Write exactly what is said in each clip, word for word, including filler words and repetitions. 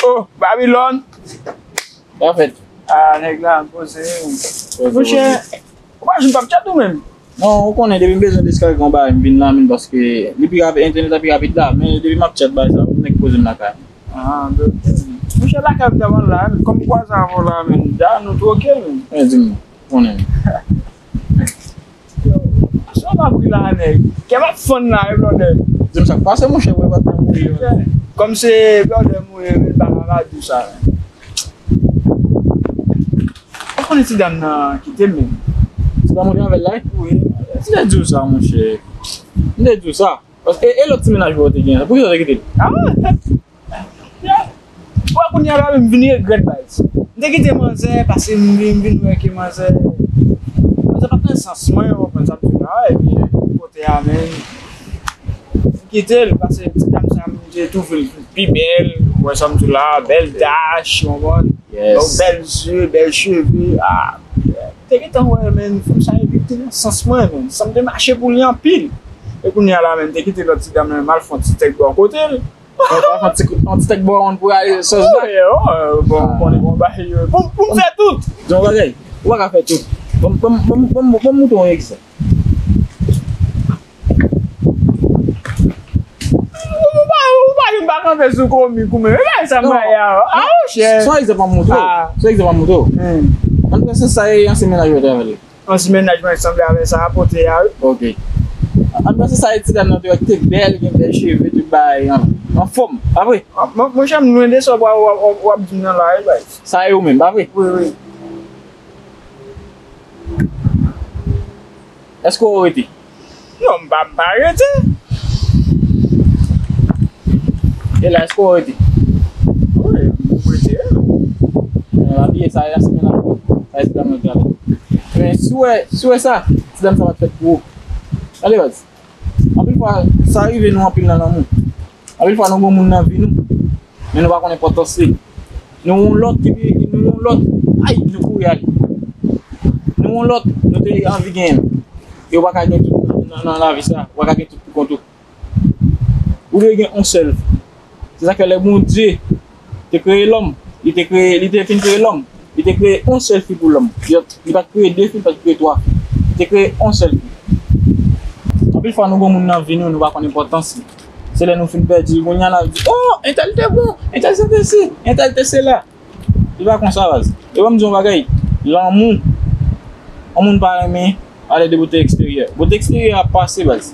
Oh, Babilòn. Sa fèt? Ah, nèg la, poze. Poze, monchè, poze. Ou pa jwenn Papchat ou menm? Non, ou konnen, depi m bezwen deskarge yon bagay, m vin la menm, paske li pi rapid, entènèt la pi rapid la, men depi m ap chat bagay sa, m nèk poze m lakay. Ah, ben, monchè, lakay m t ap al la, men kòm m kwaze avè w la, men, da, nou twoke, men. Men, di m, konnen. Yo, sa w ap ri la, nèg? Kè m ap fann la, wi, blòdè. Di m sa k pase, monchè, wè, pa t nan mouri, yo. Kòm se blòdè mouri, men, pa ka di w sa, men. Ou konnen ti dam nan kite m menm. Ti dam ou te avè l la, wi? Wi. M te di w sa, monchè. M te di w sa. Paske, e, e lòt ti mennaj ou te gen an, poukisa w te kite l? Ah! Wè, kounye a la, m vin regrèt, baz. M te kite manzè, paske m vin, m vin wè ke manzè, manzè pa t nan sans mwen, ou konprann sa m di w la, epi kote a menm, m kite l, paske ti dam sa, m te twouve l pi bèl, ou wè sa m di w la, bèl dach, ou konprann? Yes. Donk, bèl zye, bèl cheve, ah, m te gentan wè, men, fanm sa, epi te nan sans mwen, men, sa m te mache pou li anpil. E kounye a la, men, m te kite lòt ti dam nan, m al fè yon ti tèk bò kote l. Ou pa fè yon ti, yon ti tèk bò pou ale sòs la? Wi, wi, bon, konnen bon bagay, yo. Pou, pou m fè tout. Di yon bagay, ou pa ka fè tout. Ban m, ban m, ban m, ban m, ban m montre yon egzanp. Ou pa, ou pa vin pa kanpe sou komik ou menm. E bagay sa m bay a. Ah, monchè. Se yon egzanp m ap montre w. Ah. Se yon egzap m ap montre w. Hmm. Ann pran sans sa e ansyen mennaj ou te avè l. Ansyen mennaj mwen sanble avè sa a pote a, wi. Ok. Ann pran sans sa e ti dam nan te wè ki te bèl, gen bèl cheve, tout bagay an, anfòm, pa vre? Ah, mon, monchè, m lwen de sa w ap, w ap, w ap, w ap di m nan la, wi, baz. Sa e ou menm, pa vre? Wi, wi. Èske w rete? Non, m pa, m pa rete. E la, èske w rete? Wi, m rete. Nan lavi sa, e ansyen mennaj ou, sa e ti dam nan te avè l. Men si w wè, si w wè sa, ti dam sa pa t fèt pou ou. Gade, baz. Anpil fwa, sa rive nou anpil nan lanmou. Anpil fwa, nou gen moun nan vi nou, men nou pa konn enpòtans li. Nou yon lòt ki pi, nou yon lòt, ay, nou kouri ale. Nou yon lòt, nou te anvi genyen l. E ou pa ka gen tout nan, nan, nan lavi sa, ou pa ka gen tout pou kont ou. Ou dwe gen yon sèl fi. Se sa k fè lè Bondye te kreye lòm, li te kreye, li te fin kreye lòm, li te kreye yon sèl fi pou lòm. Li, li pa t kreye de fi, li pa t kreye twa fi. Li te kreye yon sèl fi. Anpil fwa, nou gen moun nan vi nou, nou pa konn enpòtans li. Se lè nou fin pèdi l, kounye a n ap di, "Oh, entèl te bon, entèl se te si, entèl te sela." Li pa konsa, baz. E ban m di yon bagay. Lanmou, yon moun pa renmen ale de bote eksteryè. Bote eksteryè ap pase, baz.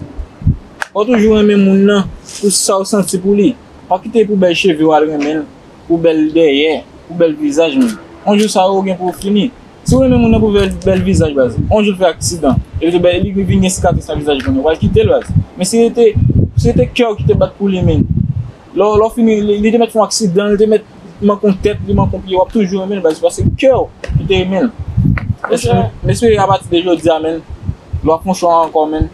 Fò w toujou renmen moun nan pou sa w santi pou li. Pa kite pou bèl cheve w al renmen l, pou bèl dèyè, pou bèl vizaj, menm. Yon jou sa yo gen pou fini. Si w renmen moun nan pou bèl, bèl vizaj, baz, yon jou l fè aksidan, epi tou bèl, li vin gen sikatris nan vizaj moun nan, ou pral kite l, baz. Men si se te, si se te kè w ki te bat pou li, menm. Lè, lè w fini, li, li te mèt fè yon aksidan, li te mèt manke yon tèt, li manke yon pye, w ap toujou renmen l, baz, paske kè w ki te renmen l. Mesye, mesye, apati de jodi a, menm, lè w ap fè yon chwa ankò, menm,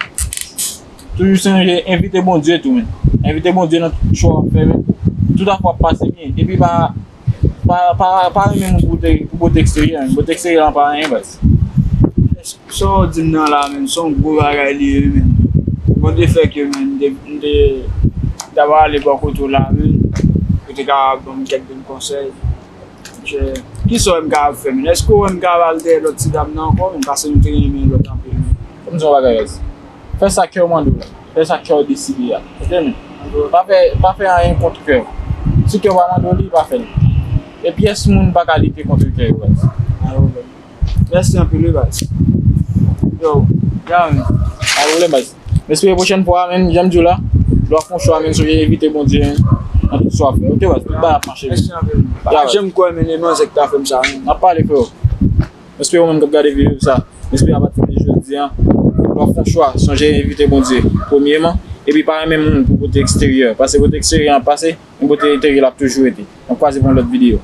toujou sonje envite Bondye tou, menm. Envite Bondye nan tout chwa w ap fè, menm. Tout afè w ap pase byen. Epi pa, pa, pa, pa renmen moun pou bote, pou bote eksteryè, menm. Bote eksteryè an pa anyen, baz. Sa w di m nan la, menm, se yon gwo bagay li ye, menm. Bondye fè ke, menm, m te, m te, m t ap ale bò kote w la, menm, ou te ka ban m kèk grenn konsèy. Monchè, kisa w wè m kapab fè, menm? Èske w wè m kapab al dèyè lòt ti dam nan ankò, menm, paske nou te renmen lòt anpil, menm? Fò m di w yon bagay, baz. Fè sa kè w mande w la. Fè sa kè w deside a. Ok, menm? Pa fè, pa fè anyen kont kè w. Si kè w pa mande w li, pa fè l. E pyès moun pa ka lite kont kè yo, baz. Mèsi anpil, wi, baz. Yo, ya, men. Pa gen pwoblèm, baz. M espere pwochèn fwa, menm, jan m di w la, lè w ap fè yon chwa, menm, sonje envite Bondye, menm, nan tout sa w ap fè. Ok, baz, tout bagay ap mache, menm. Mèsi anpil. Ya, baz. Janm kwè, men, e manzè ki ta fè m sa, menm. N ap pale, freo. M espere ou menm k ap gade videyo sa, m espere apati de jodi a, lè w ap fè yon chwa, sonje envite Bondye, premyeman, epi pa renmen moun pou bote eksteryè, paske bote eksteryè an pase, men bote enteryè la ap toujou rete. N ap kwaze pou yon lòt videyo.